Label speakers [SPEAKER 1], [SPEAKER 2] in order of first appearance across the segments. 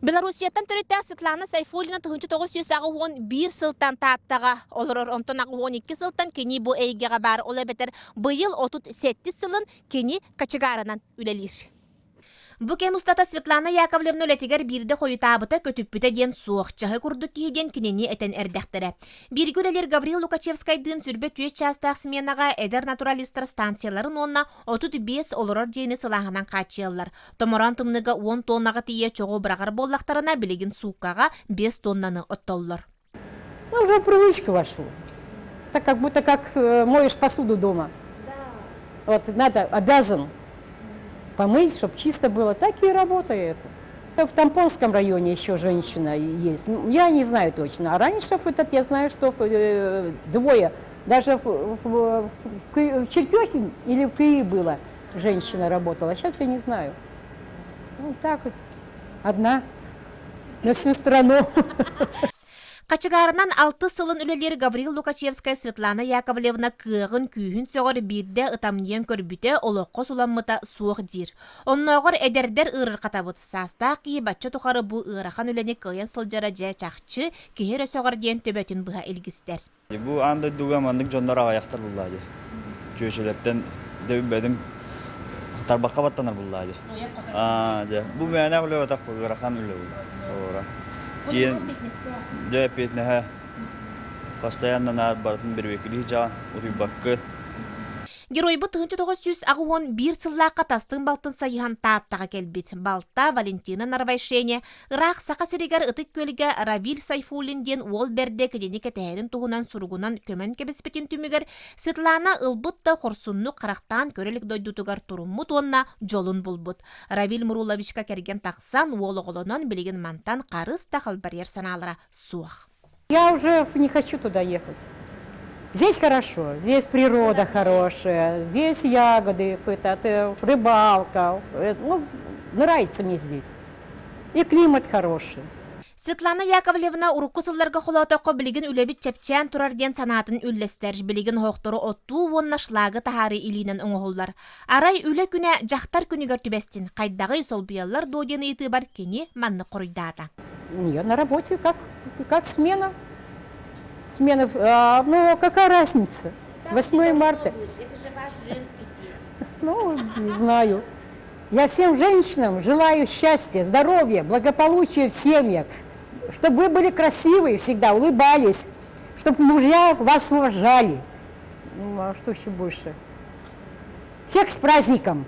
[SPEAKER 1] Белоруссияттан төрүттээх Светлана Сайфуллина 1981 сылтан Тааттаҕа олорор, онтон 82 сылтан кини бу эйгэҕэ баар, ол эбэтэр быйыл 37 сылын кини кочегарынан үлэлиир. Бу кэм устата Светлана Яковлевна үлэтигэр биирдэ хойутаабыта, көтүппүтэ диэн суох, чаһы курдук киһи диэн кинини этэн эрдэхтэрэ. Бииргэ үлэлиир Гаврил Лукачевскайдыын сүүрбэ түөрт чаастаах сменаҕа эдэр натуралистар станцияларын уонна 35 олорор дьиэни сылааһынан хааччыйаллар. Томороон тымныыга уон тоннаҕа тиийэ чоҕу быраҕар буоллахтарына, билигин сууккаҕа биэс тоннаны оттоллор.
[SPEAKER 2] Ну, уже привычка вошла. Так как будто как моешь посуду дома. Вот надо, обязан помыть, чтобы чисто было. Так и работает. В Тамполском районе еще женщина есть. Ну, я не знаю точно. А раньше этот, я знаю, что двое. Даже в Черкехе или в Киеве было женщина работала. Сейчас я не знаю. Ну, так вот, одна на всю страну.
[SPEAKER 1] Хачыгаарынан алтыс сылын үлэлиир Гаврил Лукачевскай Светлана Яковлевна кыаҕын күүһүн сөҕөр биирдэ ытамньыйан көрбүтэ олоххо суламмыта суох диир. Оннооҕор эдэрдэр ыарырҕатабыт, саастаах киһи бачча тухары бу ыарахан үлэни кыайан сылдьара дьэ чахчы, киһи эрэ сөҕөр диэн төбөтүн быһа илгистэр.
[SPEAKER 3] Бу аан дойдуга маннык дьоннор аҕыйахтар буллаа дии. Чүөчэлэртэн дьэ билбэтим тарбахха баттанар буллаа дии. Аа дьэ бу мээнэ үлэ бу ыарахан үлэ була. Олора. Тиэн дьэ эппиэтинэһэ постоянно наар барытын бирбекилии дьаҕан утуйбаккыт.
[SPEAKER 1] Геройбут 1981 сыллаахха тастыҥ балтын сайыһан Тааттаҕа кэлбит. Балта Валентина Нарвайшене Ыраах Саха сиригэр Ытык Күөлгэ Равиль Сайфуллин диэн уол бэрдэ кинини кэтэһэрин туһунан суругунан көмөн кэбиспитин түмүгэр Светлана ылбыт да хорсуннук харахтаан көрө илик дойдутугар туруммут уонна дьолун булбут. Равиль Муруловичка кэргэн тахсан, уол оҕолонон билигин мантан харыс да халбарыйар санаалара суох.
[SPEAKER 2] Я уже не хочу туда ехать. Здесь хорошо, здесь природа хорошая, здесь ягоды, это, рыбалка. Ну, нравится мне здесь. И климат хороший.
[SPEAKER 1] Светлана Яковлевна урукку сылларга холоотоххо билигин үлэбит чэпчээн турар диэн санаатын үллэстэр. Билигин оһохтору оттуу уонна шлагы таһаарыы илиинэн оҥоһуллар. Арай үлэ күнэ дьахтар күнүгэр түбэстин, хайдаҕый солбуйаллар дуо диэн ыйытыыбар кини маннык хоруйдаата.
[SPEAKER 2] Я на работе как, как смена. Смена, а, ну какая разница? 8 марта.
[SPEAKER 1] Это же ваш женский день.
[SPEAKER 2] Ну, не знаю. Я всем женщинам желаю счастья, здоровья, благополучия в семьях, чтобы вы были красивые всегда, улыбались, чтобы мужья вас уважали. Ну, а что еще больше? Всех с праздником!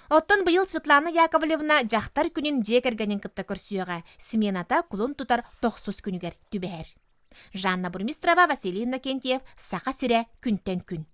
[SPEAKER 1] Оттон быйыл Светлана Яковлевна дьахтар күнүн дьиэ кэргэнин кытта көрсүөҕэ. Смената кулун тутар тохсус күнүгэр түбэһэр. Жанна Бурмистрова, Василий Иннокентьев, Саха сирэ күнтэн күн.